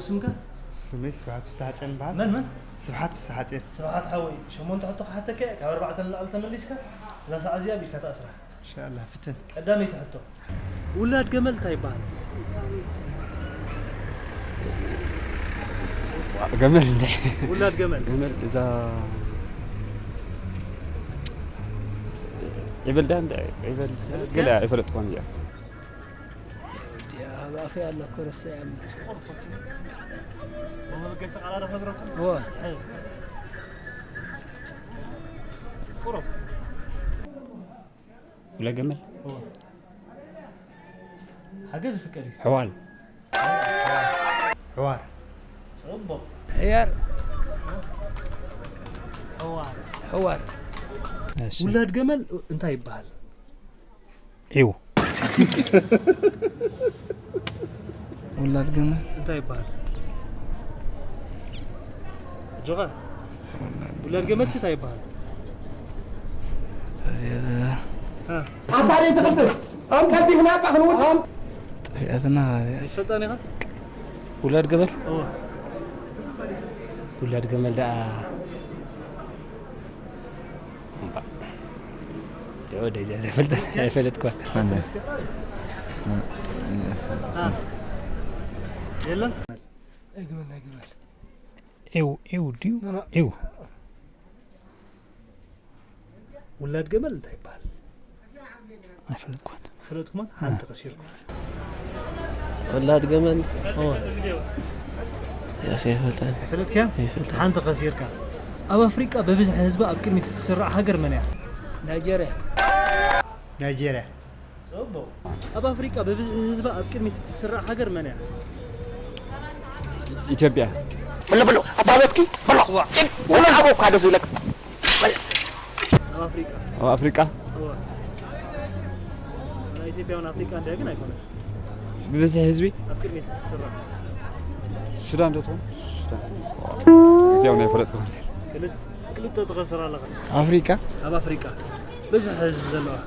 ስምካ? ስመይ ስብሓት ፍስሓጽዮን ይበሃል። መን መን? ስብሓት ፍስሓጽዮን። ስብሓት ሓወይ፣ ሸሞንተ ሕቶ ክሓተካ እየ፣ ካብ ኣርባዕተ ንላዕሊ ተመሊስካ እዛ ሰዓት እዚኣ ቢልካ ትኣስራ። ኢንሻላህ ፍትን። ቀዳመይቲ ሕቶ፣ ውላድ ገመል እንታይ ይበሃል? ገመል እንደ ውላድ ገመል። ገመል እዛ ዒበልዳ እንደ ዒበልዳ ገለ ኣይፈለጥኳን እያ። ኣብ ኣፈይ ኣሎ እኮ ረስዐ። መበገሲ ቃላት ፈጥረኩም። እወ። ቁሩብ። ውላድ ገመል። ሓገዝ ይፍቀድ እዩ። ሕዋል። ሕዋር። ጽቡቕ። ሕያር። ሕዋር። ሕዋር። ውላድ ገመል እንታይ ይበሃል? ዒው። ውላድ ገመል። እንታይ ይበሃል? ኣጆኻ። ውላድ ገመል እንታይ ይበሃል? ሰዚረ። ሃ። ኣታ ደይ ትቕልጥፍ። ኣም ቀልጢፍና ኣባ ክንውድኦም። ጠፊኣትና። ኣይትፈልጣን ኢኻ? ውላድ ገመል። እወ። ውላድ ገመል ደኣ እምባ። ወደ እዚኣ ዘይፈልጥ ኣይፈለጥኳ። እስከ። ሃ። የለን። ናይ ግመል ናይ ግመል። ኤው ኤው ድዩ? ኤው ውላድ ገመል እንታይ ይበሃል? ኣይፈለጥኳን። ፈለጥኩማ ሓንቲ ቀሲርኩም። ወላድ ገመል እወ። ያስ ኣይፈልጠን ፈለጥክያ? ይፈልጥ ሓንቲ ቀሲርካ። ኣብ ኣፍሪቃ ብብዝሒ ህዝባ ኣብ ቅድሚት እትስራዕ ሃገር መን እያ? ናይጀርያ። ናይጄርያ። ጽቡቕ። ኣብ ኣፍሪቃ ብብዝሒ ህዝባ ኣብ ቅድሚት እትስራዕ ሃገር መን እያ? ኢትዮጵያ። ብሎ ብሎ ኣባበትኪ ብሎ ጭድ ብሎ ሓቦ እኳ ደስ ይብለክ። ኣብ ኣፍሪቃ። ኣብ ኣፍሪቃ። እወ። ናይ ኢትዮጵያ እውን ኣፍሪቃ እንድያ ግን ኣይኮነት። ብብዝሒ ህዝቢ ኣብ ቅድሚት እትስራዕ። ሱዳን ዶ ትኾን? ሱዳን። እዚኣ እውን ኣይፈለጥኩን። ክልተ ክልተ ትኸስር ኣለኻ። ኣፍሪካ። ኣብ ኣፍሪቃ ብዝሒ ህዝቢ ዘለዋ።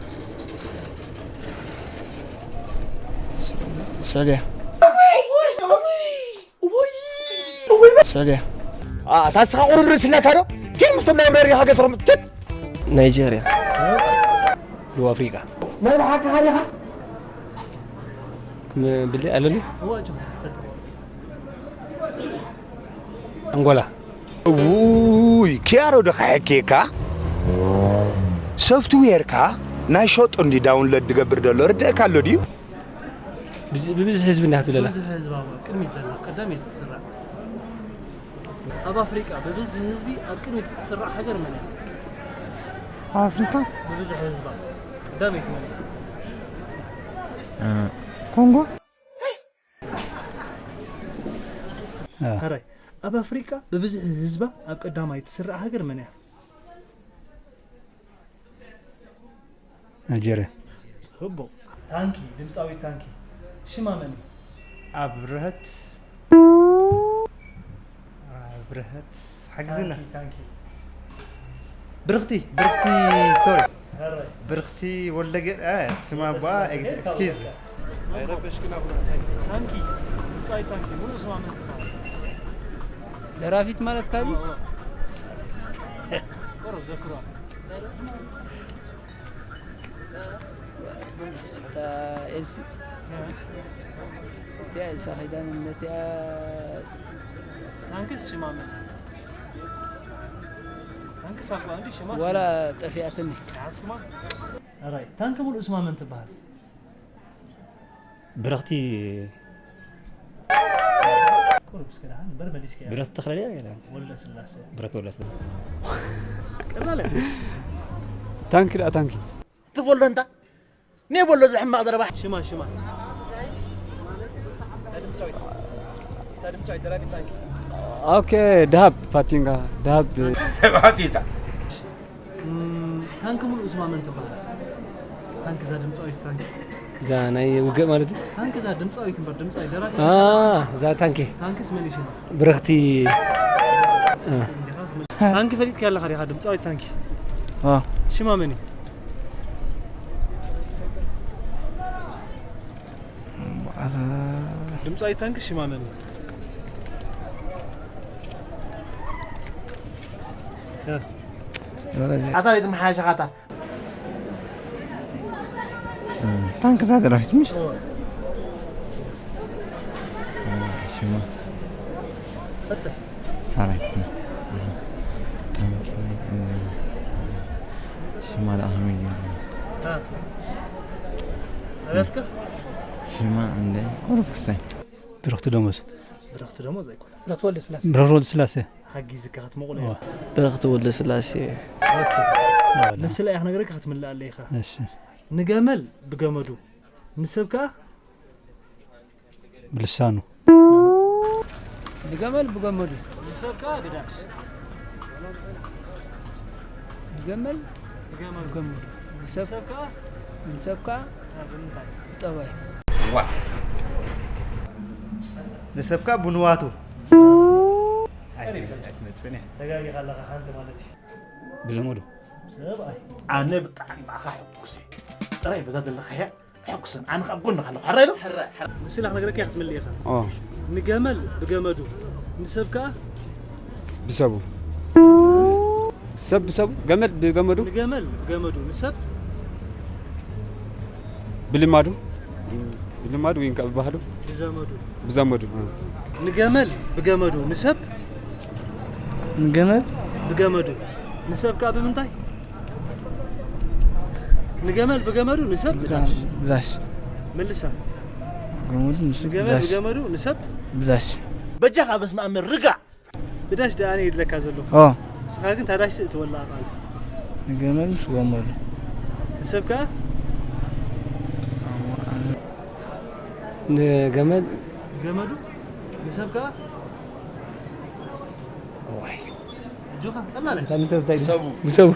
ሶርያ። ሶርያ። ታስኻ ቁሩብ ርእስነታ ዶ ኪድ ምስቶም ናይ መሪ ሃገር ትሮም ትት ናይጀርያ ደቡብ ኣፍሪቃ። ናይ ብሓቂ ሃሊኻ ብለ ኣለኒ እዋ ጅምር ፈትር። ኣንጎላ። ውይ ኪያሮ ዶ ከሐኬካ ሶፍትዌርካ ናይ ሸጦ እንዲ ዳውንሎድ ድገብር ዘሎ ርድእካ ኣሎ ድዩ? ብብዝሒ ህዝቢ እናትብለላ ብዙሕ ህዝባዊ ቅድሚት ዘላ ቀዳመይቲ ትስራዕ። ኣብ ኣፍሪቃ ብብዝሒ ህዝቢ ኣብ ቅድሚት እትስራዕ ሃገር መን እያ? ኣብ ኣፍሪካ ብብዝሒ ህዝባ ቀዳመይቲ መን እያ? ኮንጎ። ሕራይ ኣብ ኣፍሪቃ ብብዝሒ ህዝባ ኣብ ቀዳማይ ትስራዕ ሃገር መን እያ? ናይጀርያ። ጽቡቕ። ታንኪ፣ ድምጻዊት ታንኪ ሽማ መን እዩ? ኣብርሀት ኣብርሀት ሓግዝና። ታንኪ፣ ታንኪ። ብርኽቲ ብርኽቲ ሶሪ ሕራይ ብርኽቲ ወልደገ ስማ ባ ኤክስኪዝ። ታንኪ ድምጻዊት ታንኪ ሙሉእ ስማ መን ትበሃል? ደራፊት ማለት ካሊ ቁሩብ ዘክሮ እታ ኤልሲ እቲኣ ኤልሳ ኪዳነ ነቲኣ ታንክስ ሽማ መን? ታንክስ ኣባ እንዲ ሽማ ዋላ ጠፊኣትኒ። ሓስማ ሕራይ ታንኪ ሙሉእ ስማ መን ትበሃል? ብረኽቲ ቁሩብ እስከ ደሓን እምበር መሊስካ ብረት ተኽለልያ ገለ ወልደ ስላሴ ብረት ወለስ ቀላል እያ። ታንኪ ደኣ ታንኪ ትፈልዶ እንታ ኔ በሎ ዝሕማቕ ዘረባ ሽማ ሽማ ድምጻዊት ደራፊት ታንኪ ኦኬ። ደሃብ ፋቲንጋ ደሃብ ተባቲታ እም፣ ታንኪ ሙሉእ ስማ መን ትበሃል? ታንኪ እዛ ድምጻዊት ታንኪ እዛ ናይ ውግእ ማለት እዩ። ታንኪ እዛ ድምጻዊት እምበር ድምጻዊ ደራፊ አ እዛ ታንኪ ታንኪስ መን እዩ ሽማ? ብረኽቲ ታንኪ ፈሊጥካ ኣለኻ ዲኻ? ድምጻዊት ታንኪ አ ሽማ መን እዩ? መዓዛ ድምጻዊት ታንኪ ሽማ መን እዩ? ኣታ ቤት መሓያሻ ካታ። ታንክ ዛ ደራፊት ምሽ? ሽማ። ታንክ ሽማ ደኣ ከመይ ገይሩ? ሽማ እንደ ቁሩብ ክሳይ። ብርኽቲ ደሞዝ። ብርኽቲ ደሞዝ ኣይኮነን። ብርኽቲ ወልደስላሴ። ብርኽቲ ወልደስላሴ። ሓጊዝካ ክትመቑሎ እየ። ብርኽቲ ወልደስላሴ። ኦኬ። ዋላ። ንስለ እያ ክነግረካ ክትምልኣለ ኢኻ። እሺ። ንገመል ብገመዱ፣ ንሰብ ከኣ ብልሳኑ። ንገመል ብገመዱ። ንሰብ ከኣ ብዳሽ። ንገመል ብገመዱ። ንሰብ፣ ንሰብ ከኣ ብጠባይ። ዋ። ንሰብ ከኣ ብንዋቱ። ኣይ፣ ኣይትመጽእን እያ። ተጋጊኻ ኣለኻ ሓንቲ ማለት እዩ። ብዘመዱ። ሰብኣይ። ኣነ ብጣዕሚ ብኣኻ ሕጉስ እየ። ጥራይ በዛ ዘለኻያ ሕጉስን ኣነ ካብ ጎንኻ ኣለኹ። ሕራይ ዶ? ሕራይ፣ ሕራይ። ንስላ ክነግረካ እያ ክትምልእ ኢኻ። ኦ። ንገመል ብገመዱ፣ ንሰብ ከኣ ብሰቡ። ሰብ ብሰቡ፣ ገመል ብገመዱ። ንገመል ብገመዱ፣ ንሰብ ብልማዱ። ብልማዱ ወይ ከኣ ብባህሉ። ብዘመዱ። ብዘመዱ። እ። ንገመል ብገመዱ፣ ንሰብ ንገመል ብገመዱ፣ ንሰብ ከኣ ብምንታይ? ንገመል ብገመዱ፣ ንሰብ ብዳሽ። ብዳሽ። መልሳ። ገመዱ ንሱ ንገመል ብዳሽ። ብገመዱ፣ ንሰብ ብዳሽ። በጃኻ በስመ ኣብ ርጋእ። ብዳሽ ደኣ ኣነ ይድለካ ዘለኹ። ኦ። ንስኻ ግን ታዳሽ ትወላ ቃል። ንገመል ምስ ገመዱ። ንሰብ ከኣ? ንገመል። ገመዱ? ንሰብ ከኣ? ዋይ። ኣጆኻ፣ ቀላል እያ። እንታይ ምትርታይ? ብሰቡ። ብሰቡ።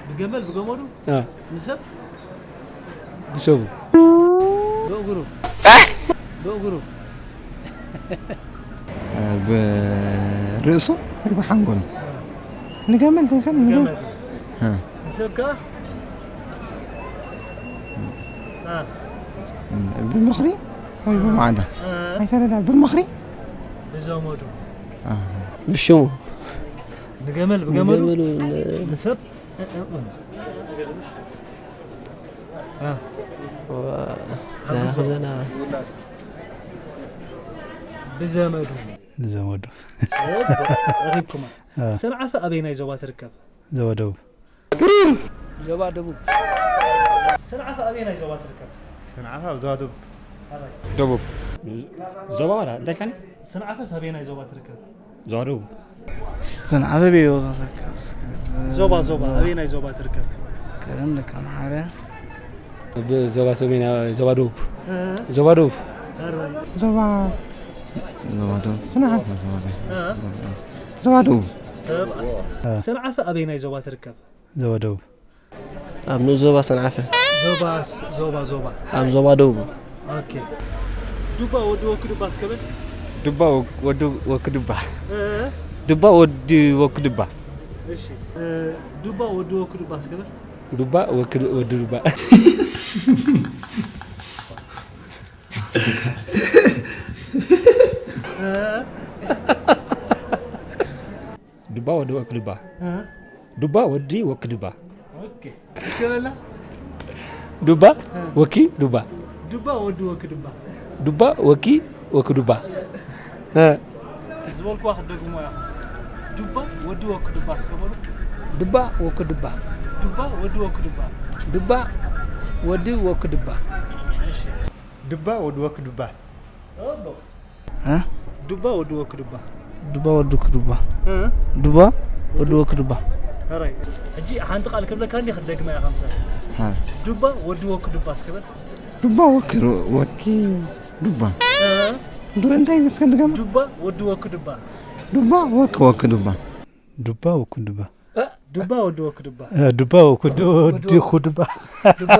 ብገመል ብገመዱ? አ። ንሰብ? ብሰቡ። ብእግሩ። ብእግሩ። እ፣ ብርእሱ ወይ ብሓንጎሉ? ንገመል ተንከን ንገመል። ገመል። እ። ንሰብ ከኣ? እ። ብምኽሪ ወይ ብማዕዳ? እ። ኣይተረዳ፣ ብምኽሪ? ብዘመዱ። እ። ብሽሙ። ንገመል ብገመዱ? ንገመሉ ን- ንሰብ? እ፣ እ፣ እ። እ። ዋ፣ ሓንጎል ዘረኽበና። ብዘመዱ። ንዘመዱ። ጽቡቕ፣ ረኺብኩማ። እ። ሰንዓፈ ኣበየናይ ዞባ ትርከብ? ዞባ ደቡብ። ዞባ ደቡብ። ሰንዓፈ ኣበየናይ ዞባ ትርከብ? ሰንዓፈ ኣብ ዞባ ደቡብ። ኣበይ? ደቡብ። ዞባ ዋላ እንታይ ከነ? ሰንዓፈስ ኣበየናይ ዞባ ትርከብ? ዞባ ደቡብ። ሰንዓፈ ኣበይ ቦታ ትርከብ? እስከ ዞባ፣ ዞባ፣ ዞባ። ኣበየናይ ዞባ ትርከብ? ከረን ደቂ ኣምሓርያ። ኣብ ዞባ ሰሜን፣ ዞባ ደቡብ። እ? ዞባ ደቡብ። ኣረ። ዞባ፣ ዞባ ደቡብ። ሰንዓፈ ዞባ ደቡብ። እ? ዞባ ደቡብ። ሰብኣይ። እ። ሰንዓፈ ኣበየናይ ዞባ ትርከብ? ዞባ ደቡብ። ኣብ ንኡስ ዞባ ሰንዓፈ። ዞባ ስ-፣ ዞባ፣ ዞባ። ኣብ ዞባ ደቡብ። ኦኬ። ዱባ ወዲ ወክዱባ እስከ በል። ዱባ ወ-፣ ወዲ ወክዱባ። እ? ዱባ ወዲ ወክዱባ። እሺ። እ፣ ዱባ ወዲ ወክዱባ እስከ በል። ዱባ ወክድ-፣ ወዲ ዱባ። እ? ዱባ ወዲ ወክዱባ። እ? ዱባ ወዲ ወክዱባ። ኦኬ። እስከ በላ። ዱባ እ። ወኪ ዱባ። ዱባ ወዲ ወክዱባ። ዱባ ወኪ ወክዱባ። እ። ዝበልኩዋ ክደግሞ እያ። ዱባ ወዲ ወክዱባ እስከ በሉ። ዱባ ወክዱባ። ዱባ ወዲ ወክዱባ። ዱባ ወዲ ወክዱባ። እሺ። ዱባ ወዲ ወክዱባ። ጽቡቕ። እ? ዱባ ወዲ ወክዱባ። ዱባ ወዲ ወክዱባ። እ? ዱባ ወዲ ወክዱባ። ሕራይ። ሕጂ ሓንቲ ቃል ክብለካ እንዲ ክደግማ እያ ከምሳ። ሃ። ዱባ ወዲ ወክዱባ እስከ በል። ዱባ ወክ-፣ ወኪ ዱባ። እ? ዱ-፣ እንታይ መስከ ድገም? ዱባ ወዲ ወክዱባ። ዱባ ወክ-፣ ወክዱባ። ዱባ ወክዱባ። እ? ዱባ ወዲ ወክዱባ። እ፣ ዱባ ወክዱ-፣ ወዲ ወዲ ወክ-፣ ኩዱባ። ዱባ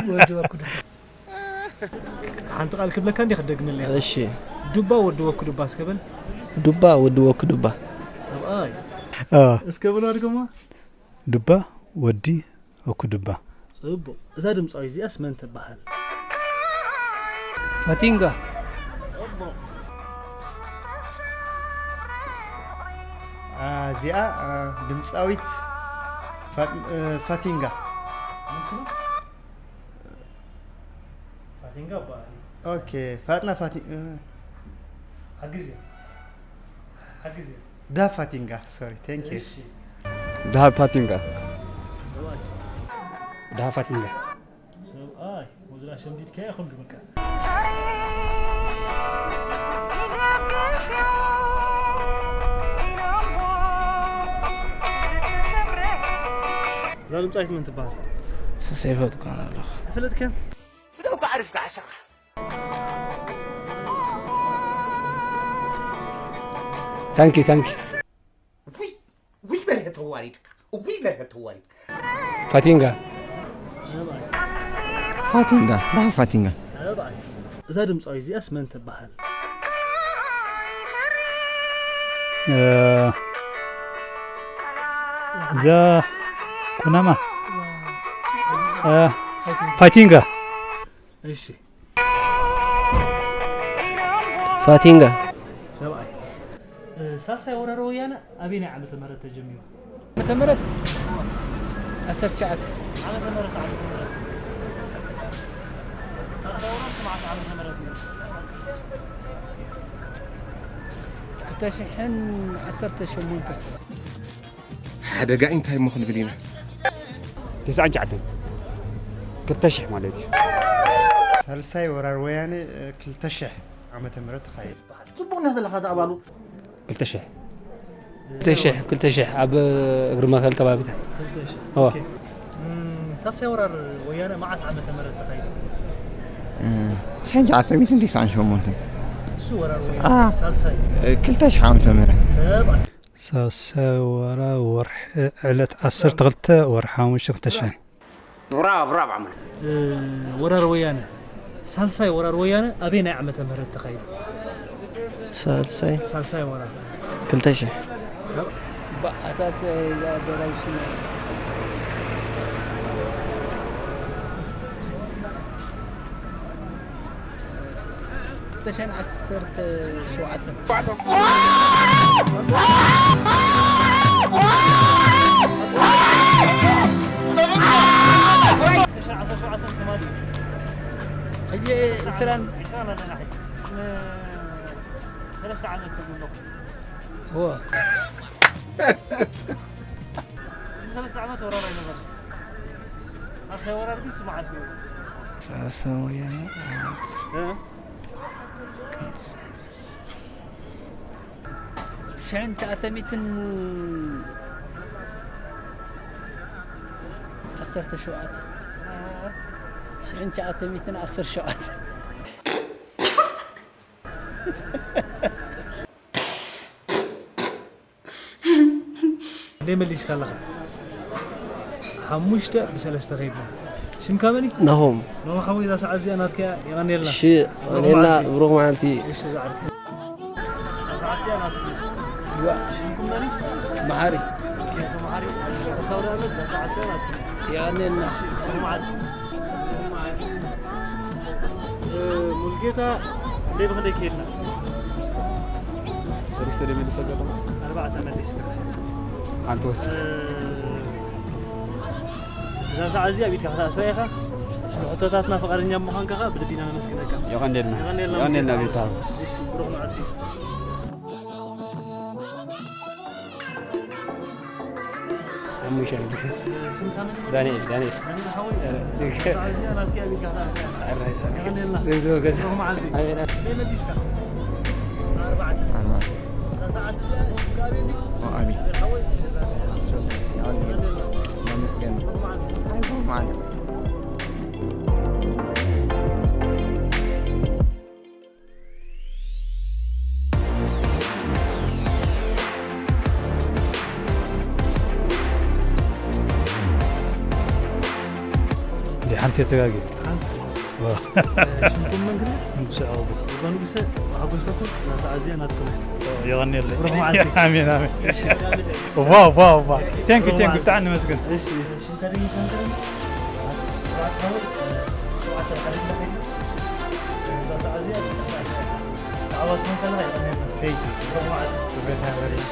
ወዲ ወክዱባ። ሓንቲ ቃል ክብለካ እንዲ ክደግመለይ። እሺ። ዱባ ወዲ ወክዱባ እስከ በል። ዱባ ወዲ ወክዱባ። ሰብኣይ። አ። እስከ በል ኣድገማ። ዱባ ወዲ ወክዱባ። ጽቡቕ። እዛ ድምጻዊ እዚኣስ መን ትበሃል? ፋቲንጋ። ጽቡቕ። አ፣ እዚኣ፣ እ፣ ድምፃዊት ፋ-፣ እ፣ ፋቲንጋ። ፋቲንጋ ይባላል። ኦኬ፣ ፋጥና ፋቲ-፣ እ፣ ሓግዝ እያ። ሓግዝ እያ። ዳ ፋቲንጋ፣ ሶሪ፣ ቴንክ ዩ። እሺ። ድሃ ፋቲንጋ። ድሃ ፋቲንጋ። ሰብኣይ፣ ወዝራ ሸምዲድካያ ይኹን በቃ። እዛ ድምፃዊት መን ትበሃል? ሰሰይፈት ኳን ኣለኹ። ተፈለጥከን? ብደው ዓሪፍካ ሓሳኻ። ታንኪ ታንኪ። ውይ ውይ በርሀ ተዋሪድካ። ውይ በርሀ ተዋሪድካ። ፋቲንጋ። ሰብኣይ። ፋቲንጋ፣ ዳሃ ፋቲንጋ። ሰብኣይ። እዛ ድምፃዊት እዚኣስ መን ትበሃል? እ፣ እዛ ኩናማ፣ እ፣ ፋቲንጋ። እሺ። ፋቲንጋ። ሰብኣይ። እ፣ ሳልሳይ ወራር ወያነ ኣበየናይ ዓመተ ምህረት ተጀሚሩ? ዓመተ ምህረት ዓሰርተ ትሽዓተ። ዓመተ ምህረት፣ ዓመተ ምህረት። ሳልሳይ ወራር ስማዕቲ ዓመተ ምህረት ነይሩ። ክልተ ሽሕን ዓሰርተ ሸሞንተን። ሓደጋ እንታይ እሞ ክንብል ኢና? ተስዓን ትሽዓተን። ክልተ ሽሕ ማለት እዩ። ሳልሳይ ወራር ወያነ፣ እ፣ ክልተ ሽሕ ዓመተ ምህረት ተኻየደ። ጽቡቕ እንዲኻ ዘለኻ፣ እቲ ኣባሉ። ክልተ ሽሕ። ክልተ ሽሕ፣ ክልተ ሽሕ ኣብ እግሪ መኸል ከባቢታት። ክልተ ሽሕ። እወ። ኦኬ። እም፣ ሳልሳይ ወራር ወያነ መዓስ ዓመተ ምህረት ተኻይደ? ሽሕን ትሽዓተ ሚእትን ተስዓን ሸሞንተን። እሱ ወራር ወያነ አ። ሳልሳይ። ክልተ ሽሕ ዓመተ ምህረት። ሰብኣይ። ሳልሳይ ወራር ወርሒ ዕለት ዓሰርተ ክልተ ወርሒ ሓሙሽተ ክልተ ሽሕን። ብራብ ብራብ ዓመት። እ፣ ወራር ወያነ፣ ሳልሳይ ወራር ወያነ ኣበየናይ ዓመተ ምህረት ተኻይዱ? ሳልሳይ ሳልሳይ ወራር። ክልተ ሽሕ። ሰብ በዓታት ዘደራጅ ሽመ ክልተ ሽሕን ዓሰርተ ሸውዓተን። ተሽዓተ ሸውዓተ ትማሊ። ሕጂ ዕስራን ዕስራን ኣለና ሕጂ። ን-፣ ሰለስተ ዓመት ትብሉ ኣለኹም። እወ። ቅድሚ ሰለስተ ዓመት ወራር ኣይነበረን። ሳልሳይ ወራር ግን ስማዓት ነይሩ። ሳልሳይ ወያነ ዓመት እ? ሽሕን ትሽዓተ ሚእትን ዓሰርተ ሸውዓተ። ሽሕን ትሽዓተ ሚእትን ዓሰርተ ሸውዓተ። እንደ መሊስካ ኣለኻ። ሓሙሽተ ብሰለስተ ከይድና። ሽምካ መን እዩ? ናሆም። ናሆም ሓወይ፣ እዛ ሰዓት እዚኣ ናትካ እያ፣ የቐንየልና። እሺ፣ የቐንየልና፣ ብሩኽ መዓልቲ። እሺ፣ እዛ ዓርኪ። እዛ ሰዓት እዚኣ ናትካ እያ። ሽምኩም መን እዩ? መሓሪ። ኦኬ፣ ኣቶ መሓሪ። ሓሳብ ዳመት፣ እዛ ሰዓት እዚኣ ናትካ እያ። የቐንየልና። ብሩኽ መዓልቲ። እ፣ ሙልጌታ፣ ክንደይ ብኽንደይ ከይድና? ሰለስተ ዶ መሊሰ ዘለኹ? ኣርባዕተ መሊስካ። ሓንቲ ወስኽ። እ፣ እዛ ሰዓት እዚኣ ኣብ ኢድካ ክትኣስራ ኢኻ። ንሕቶታትና ፍቓደኛ ብምዃንካ ከኣ ብልቢ ኢና ነመስግነካ። የቐንየልና። የቐንየልና የቐንየልና ሙልጌታ። ቤታ። እሺ፣ ብሩኽ መዓልቲ። ሓሙሽተ ዓመት። ስምካ መን እዩ? ዳንኤል፣ ዳንኤል። ዳንኤል ሓወይ። እ፣ እዛ ሰዓት እዚኣ ናትካ ኣብ ኢድካ ክትኣስራ ኢኻ። ኣራይ፣ ኣራይ። የቐንየልና። ገንዘብ ገዛ። ብሩኽ መዓልቲ። ኣሜን። ክንደይ መሊስካ? ኣርባዕተ። ኣርባዕተ። እዛ ሰዓት እዚኣ ሽምካ ኣበይ እንድዩ? ኦ፣ ኣበይ? ዳንኤል ሓወይ። ይቐንየልና። ብሩኽ መዓልቲ። ኣይ፣ ብሩኽ መዓልቲ። ብሩኽ መዓልቲ። እንዲ ሓንቲ የተጋጊ። ሓንቲ። ዋ። ሽምኩም መን ክብል? ንጉሰ ዓቕቡ። ጉባ ንጉሰ፣ ሓጎሰኩም፣ እዛ ሰዓት እዚኣ ናትኩም እያ። የቐንየለይ። ብሩኽ መዓልቲ። ኣሜን፣ ኣሜን። እሺ። ዋው፣ ዋው፣ ዋው። ቴንክ ዩ፣ ቴንክ ዩ። ብጣዕሚ ነመስግን። እሺ፣ ሽምካ ደጊም ከምከረኒ? ስብሓት፣ ስብሓት ሳሆ፣ ሸውዓተ ሓደ ኪሎ ሜትር። እዛ ሰዓት እዚኣ፣ ተዓወት መን ከለኻ የቐንየልና። ቴንክ ዩ። ብሩኽ መዓልቲ። ክብረት ሃበለይ።